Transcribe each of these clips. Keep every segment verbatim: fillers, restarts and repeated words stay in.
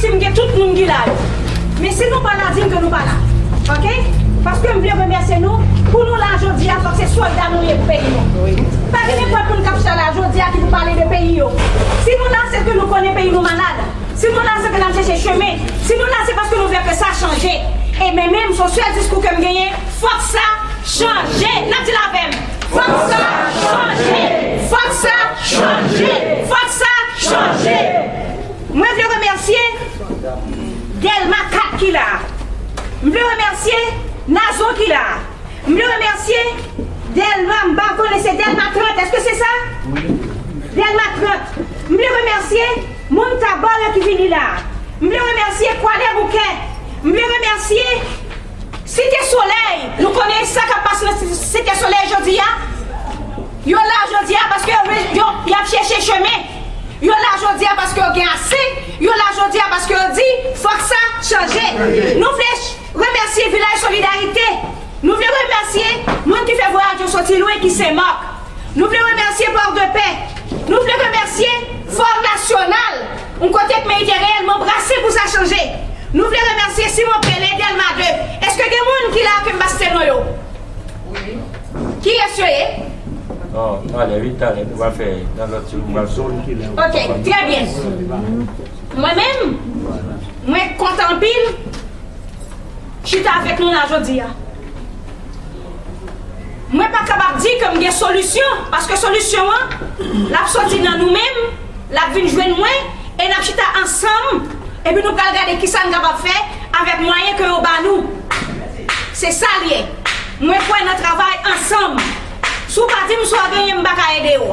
Si m gen tout moun ki la yo. Men si nou pa la, di m ke nou pa la. Oke? Paske m vle remèsye nou, pou nou la jodi a, fòk se sòlda nou ye pou peyi nou. Pa gen nenpòt moun k ap chita la jodi a ki pou pale de peyi yo. Si nou la, se ke nou konnen peyi nou malad. Si nou la, se ke n ap chèche chemen. Si nou la, se paske nou vle ke sa chanje. E men menm, se yon sèl diskou ke m genyen, fòk sa chanje. N ap di l avè m. Fòk sa chanje. Fòk sa chanje. Fòk sa chanje. Mwen vle remèsye Dèlma kat ki la a. M vle remèsye Nazon ki la a. M vle remèsye Dèlma, m pa konnen se Dèlma trant, èske se sa? Dèlma trant. M vle remèsye moun Tabar yo ki vini la a. M vle remèsye Kwadèboukè. M vle remèsye Site Solèy, nou konnen sa k ap pase nan Site Solèy jodi a. Yo la jodi a paske yo, yo, y ap chèche chemen. Yo la jodi a paske yo gen ase. Yo la jodi a paske yo di, fòk sa chanje. Nou vle ch-, remèsye Vilaj Solidarite. Nou vle remèsye moun ki fè vwayaj yo soti lwen, ki Senmak. Nou vle remèsye Pòdepè. Nou vle remèsye Fò Nasyonal, yon kote k merite reyèlman brase pou sa chanje. Nou vle remèsye Simon Pele, Dèlma de. Èske gen moun ki la ke m pa site non yo? Kiyès yo ye? Non, talè, wi, talè, nou va fè nan lòt yo, nou va zòn ki la. Ok, trè byen. Mwen menm, mwen kontan anpil chita avèk nou la jodi a. Mwen pa kapab di ke m gen solisyon, paske solisyon an, l ap soti nan nou menm, l ap vin jwenn mwen, e n ap chita ansanm, epi nou pral gade kisa n kapab fè avèk mwayen ke yo ba nou. Se sa l ye. Mwen kwè nan travay ansanm. Si w pa di m sa w genyen, m pa ka ede w.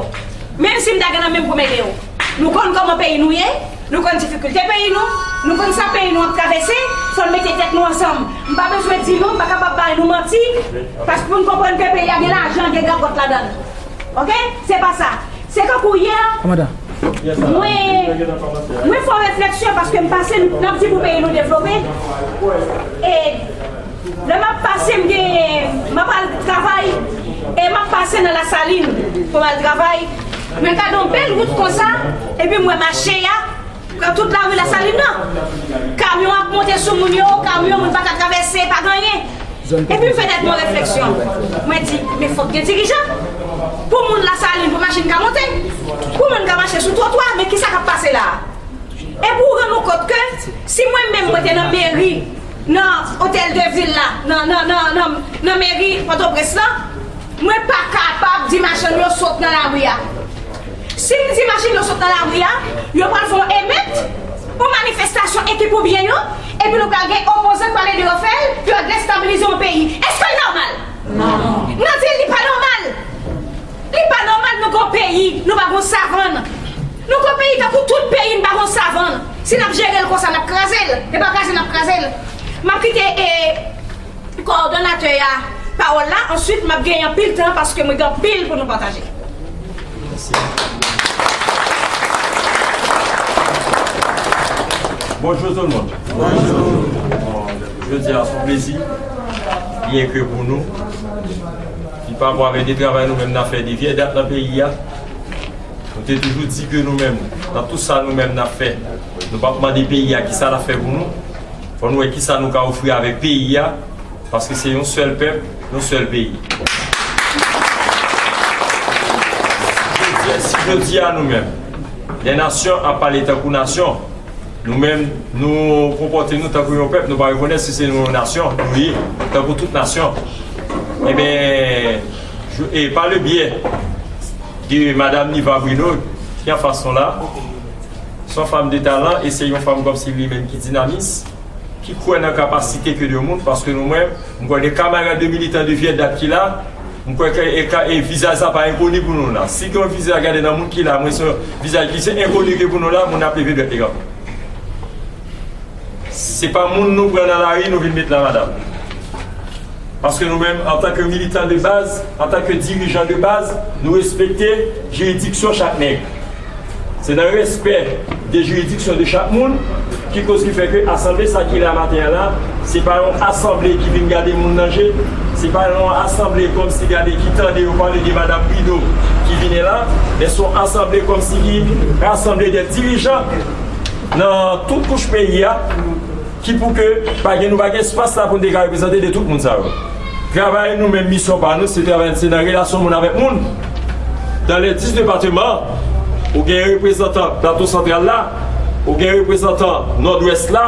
Menm si m ta gen nan men m pou m ede w. Nou konn kòman peyi nou ye, nou konn difikilte peyi nou, nou konn sa peyi nou ap travèse, fò n mete tèt nou ansanm. M pa bezwen di nou, m pa kapab bay nou manti, paske pou n konprann ke peyi a gen lajan, gen gagòt ladan l. Oke? Se pa sa. Se tankou yè, mwen, mwen fè yon refleksyon paske m pase, n ap di pou peyi nou devlope. E lè m ap pase, m gen, m ap al travay, e m ap pase nan Lasalin pou m al travay. Mwen gade yon bèl wout konsa, epi m wè mache a pran tout lari Lasalin nan. Kamyon ap monte sou moun yo, kamyon moun pa ka travèse, pa gen anyen. Epi m fè tèt mwen refleksyon. Mwen di, men fòk gen dirijan. Pou moun Lasalin, pou machin ka monte. Pou moun ka mache sou twotwa, men kisa k ap pase la a? Epi w rann ou kont ke si mwen menm mwen te nan meri, nan Hôtel de Ville la, nan, nan, nan, nan, nan meri Pòtoprens lan, mwen pa kapab di machann yo sot nan lari a. Si m di machann yo sot nan lari a, yo pral fè yon emèt, yon manifestasyon ekip ou byen yo, epi nou pral gen opozan k pral ede yo fè l, pou yo destabilize yon peyi. Èske l nòmal? Non. N a di li pa nòmal. Li pa nòmal nou gen yon peyi, nou pa gen yon savann. Nou gen yon peyi tankou tout peyi, n pa gen yon savann. Si n ap jere l konsa, n ap kraze l. E pa kraze n ap kraze l. M ap kite, e, kowòdonatè a pawòl la. Answit, m ap genyen anpil tan paske mwen gen anpil pou nou pataje. Bonjou tout moun. Bonjou. Bon, jodi a se yon plezi, byen ke pou nou. Ki pa pou avè de travay nou menm n ap fè de vyè dat nan peyi a. Nou te toujou di ke nou menm, nan tout sa nou menm n ap fè, nou p ap mande peyi a kisa l ap fè pou nou. Fò nou wè kisa nou ka ofri avèk peyi a, paske se yon sèl pèp, yon sèl peyi. Si jodi a, si jodi a nou menm, lè nasyon ap pale tankou nasyon, nou menm, nou konpòte nou tankou yon pèp, nou pa rekonèt si se nou yon nasyon, nou ye, tankou tout nasyon. Ebyen, je, e pa le byen de Madam Niva Bruno, ki anfas nou la, se yon fanm de talan e se yon fanm kòmsi li menm ki dinamis, ki kwè nan kapasite ke de moun, paske nou menm, m kwè de kamarad de militan de vyè dat ki la, m kwè ke e ka, e vizaj sa pa enkoni pou nou la. Si gen yon vizaj gade nan moun ki la, mwen se yon vizaj ki se enkoni ke pou nou la, moun ap leve dwèt li kanpe. Se pa moun nou pran nan lari, nou vin met la, madanm. Paske nou menm, antanke militan de baz, antanke dirijan de baz, nou respekte jiridiksyon chak nèg. Se nan respè de jiridiksyon de chak moun ki koz ki fè ke asanble sa ki la maten an la, se pa yon asanble ki vin gade moun nan je, se pa yon asanble kòmsi gade ki tande yo pale de madanm Prido ki vini la, men se yon asanble kòmsi ki rasanble de dirijan nan tout kouch peyi a, ki pou ke pa gen, nou pa gen espas la pou n te ka reprezante de tout moun sa yo. Travay nou menm, misyon pa nou, se travay, se nan relasyon moun avèk moun. Dans les dix départements, ou gen reprezantan Plato Santral la, ou gen reprezantan Nòdwès la,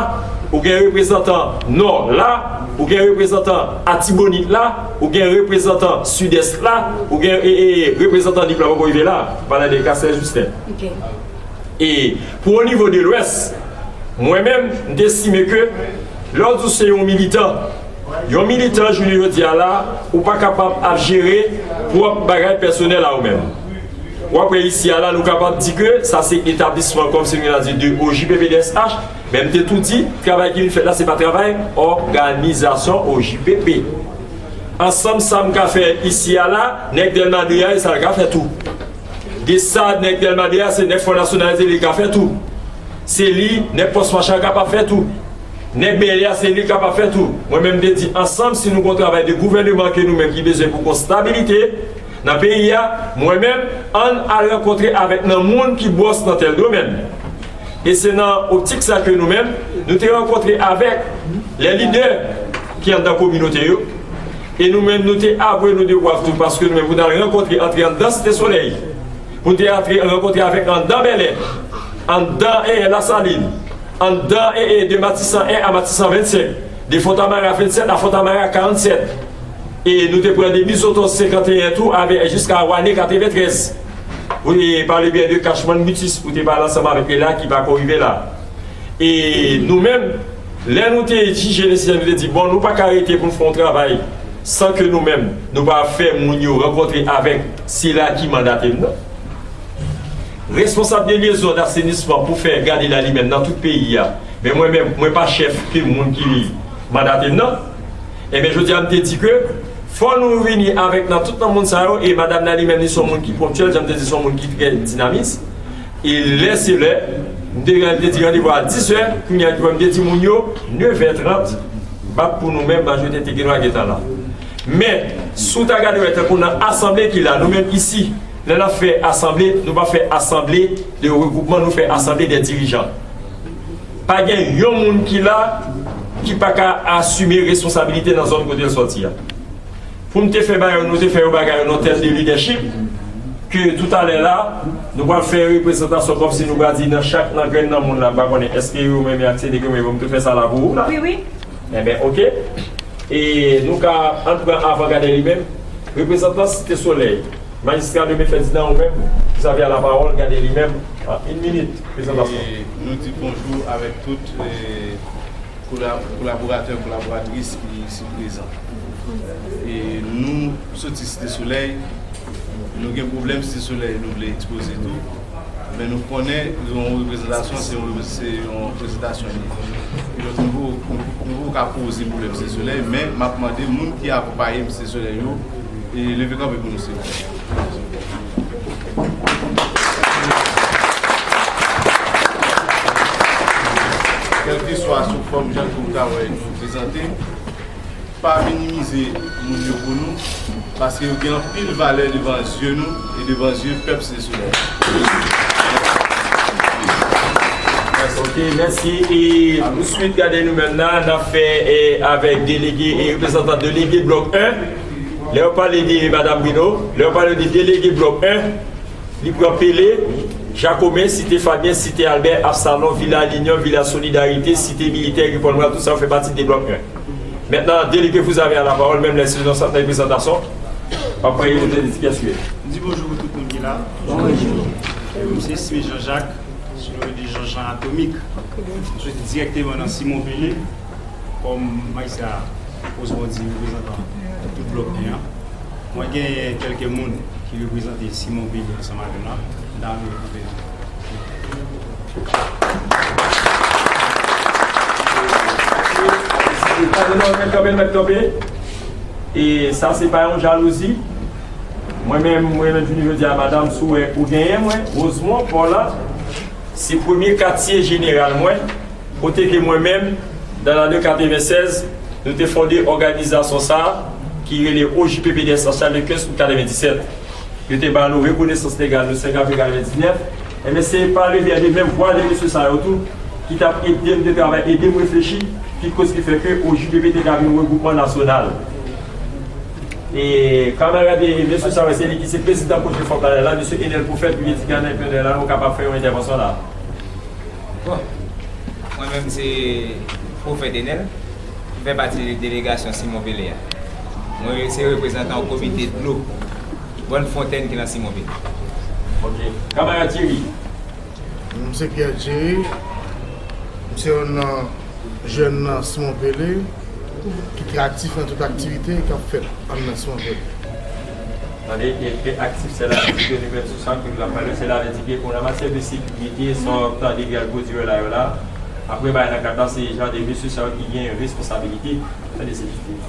ou gen reprezantan Nò la, ou gen reprezantan Atibonit la, ou gen reprezantan Sidès la, ou gen e, e, reprezantan Nip la poko rive la, m pale de Kastèl Jisten. E pou o nivo de Lwès, mwen menm, m te estime ke lè w di w se yon militan, yon militan, jounen jodi a la, ou pa kapab ap jere pwòp bagay pèsonèl a ou menm. W ap wè isi a la, nou kapab di ke sa se etablisman, kòm si nou ta di, de O J P P D S H, men m te tou di, travay ki vin fèt la, se pa travay òganizasyon O J P P. Ansanm sa m ka fè isi a la, nèg Dèlma de a, e sa l ka fè tou. De sa nèg Dèlma de a, se nèg Fò Nasyonal, se li ka fè tou. Se li, nèg Pòs Machan kapab fè tou. Nèg Bèlè a, se li kapab fè tou. Mwen menm, m te di, ansanm, si nou gon travay de gouvèneman ke nou menm ki bezwen pou gon stabilite nan peyi a, mwen menm, ann al rankontre avèk nan moun ki bòs nan tèl domèn. E se nan optik sa ke nou menm, nou te rankontre avèk lè lidè ki anndan kominote yo. E nou menm, nou te avwe nou devwa tou, paske nou menm, pou n al rankontre, antre anndan Site Solèy, pou n te antre rankontre avèk anndan Bèlè, anndan, e, Lasalin, anndan, e, e, de Matisan en a Matisan vennsenk, de Fontamara vennsèt a Fontamara karannsèt. E nou te pran de Bizoton senkanteyen tou, avè, jiska Wane katreventrèz. Wi, e pa le byen de Cashman Mutis, pou te pale ansanm avèk li la, ki pako rive la. E nou menm, lè nou te jije nesesè, nou te di, bon, nou pa ka rete pou n fè yon travay san ke nou menm, nou pa fè moun yo rankontre avèk sila ki mandate n nan. Responsab de lyezon dasenisman pou fè gade la limèn nan tout peyi a. Men mwen menm, mwen pa chèf ke moun ki mandate m nan. Enben, jodi a, m te di ke fò nou vini avèk nan tout nan moun sa yo, e madanm nan li menm, li se yon moun ki ponktyèl, jan m te di, se yon moun ki trè dinamis. E lè se lè, m te, m te di randevou a dis è, kounye a, m te di moun yo, nevè trant, bat pou nou menm, majorite te gen dwa gentan la. Men, si w ta gade wè, tankou nan asanble ki la, nou menm isi, lè n ap fè asanble, nou pa fè asanble de regwoupman, nou fè asanble de dirijan. Pa gen yon moun ki la ki pa ka asime responsabilite nan zòn kote l sòti a. Pou m te fè bagay yo, nou te fè yo bagay yo nan tèm de lidèchip, ke toutalè la, nou pral fè reprezantasyon kòmsi nou pral di nan chak nan grenn nan moun la, m pa konnen èske yo menm y aksepte ke mwen, m te fè sa la pou ou la. Wi, wi. Enben, oke. E nou ka ann pran avan gade li menm. Reprezantan Site Solèy, Majistra Domen Fèdinan, ou menm, vous avez la parole, gade li menm. Ah, une minute, prezantasyon. E nou di bonjou avèk tout, e, kola-, kolaboratè, kolaboratris ki isi prezan. E nou soti Site Solèy, nou gen pwoblèm Site Solèy nou vle ekspoze tou. Men nou konnen yon reprezantasyon, se yon, se yon prezentasyon li ye. Donk, nou poko, nou poko ka poze pwoblèm Site Solèy, men m ap mande moun ki akonpaye m Site Solèy yo, e leve kanpe pou nou, silvouplè. Kèlkeswa sou fòm jan ke w ta wè nou prezante, pa minimize moun yo pou nou, paske yo gen anpil valè devan zye nou e devan zye pèp Site Solèy. Ok, mèsi. E touswit, gade nou menm la, n ap fè, e, avèk delege e reprezantan delege blòk en. Lè yo pale de Madanm Bruno, lè yo pale de delege blòk en, li pran Pele, Jacomen, Site Fabien, Site Albert, Absalon, Vila Linyon, Vila Solidarite, Site Militè, Ripòl Mwa, tout sa yo fè pati de blòk en. Mentnan, delege, vous avez la parole, menm lè se nan sant de prezantasyon. Papa, il vous indique qui est. Di bonjou pou tout moun ki la. Bonjou. Mwen se Smith Jean-Jacques, sou non de Jean-Jean Atomic. Mwen soti dirèkteman nan Simon Pele, kòm majistra Osborn di, reprezantan tout blòk en an. Mwen gen kèlke moun ki reprezante Simon Pele ansanm avè m la. Dam yo pou Pele. Mèt kanpe, mèt kanpe. E sa se pa yon jalouzi. Mwen menm, mwen menm, jounen jodi a, madanm, si w wè ou genyen mwen, Rosemond, Paula, se premye katye jeneral mwen, kote ke mwen menm, nan lane katreven sèz, nou te fonde òganizasyon sa a, ki rele O J P P D S H, le kenz out katreven disèt. Yo te ba nou rekonesans legal nou senk avril katreven diznèf. Enben, se pa le byen de menm vwa de mesye sa yo tou, ki t ap ede m te travay, ede m reflechi, ki koz ki fè ke O J P P te ka vin yon regwoupman nasyonal. E kamarad mesye sa, se li ki se prezidan pwojè Fòk Lalè la, mesye Enel Pwofèt, ki vle di ke an enprenè la, nou kapab fè yon entèvansyon la. Bon, mwen menm se Pwofèt Enel, m fè pati delegasyon Simon Pele a. Mwen se reprezantan komite dlo Bòn Fontèn ki nan Simon Pele. Ok. Kamarad Thierry. M se Pierre Thierry, m se youn nan jèn nan Simon Pele ki trè aktif nan tout aktivite k ap fèt anndan Simon Pele. Tande, e trè aktif, sèla vle di ke nou menm sou sa ke nou ap pale, sèla vle di ke an matyè de sekirite, sa w ap tande ki al pwodui yo la, yo la. Apre bagay nan kad la, se jan de mesye sa yo ki gen responsabilite. Tande, se jistis.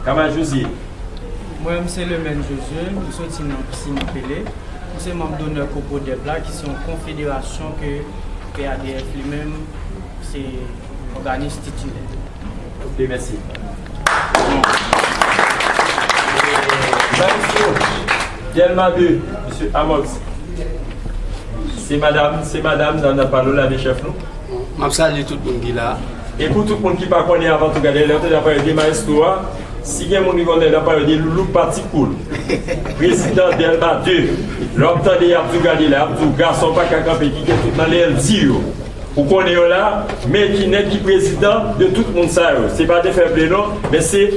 Kamarad Josué. Mwen, m se Lemèn Josué, m soti nan Simon Pele. M se manm donè Kopodèp la, ki se yon konfederasyon ke P A D F li menm, se òganis titilè. Ok, mèsi. Maestro, Dèlma de, mesye Amox. Se madanm, se madanm nan, nan palo la de chèf nou. M ap salye tout moun ki la. E pou tout moun ki pa konnen, avan tou gade, lè w tande ap pale de maestro a, si gen moun ki konnen ap pale de Loulou Patikoul, prezidan Dèlma de, lè w ap tande y ap di w gade la, y ap di w gason pa ka kanpe, ki gen tout nan lè l di yo. Ou konnen yo la, men ki nèg ki prezidan de tout moun sa yo. Se pa de fè vle non, men se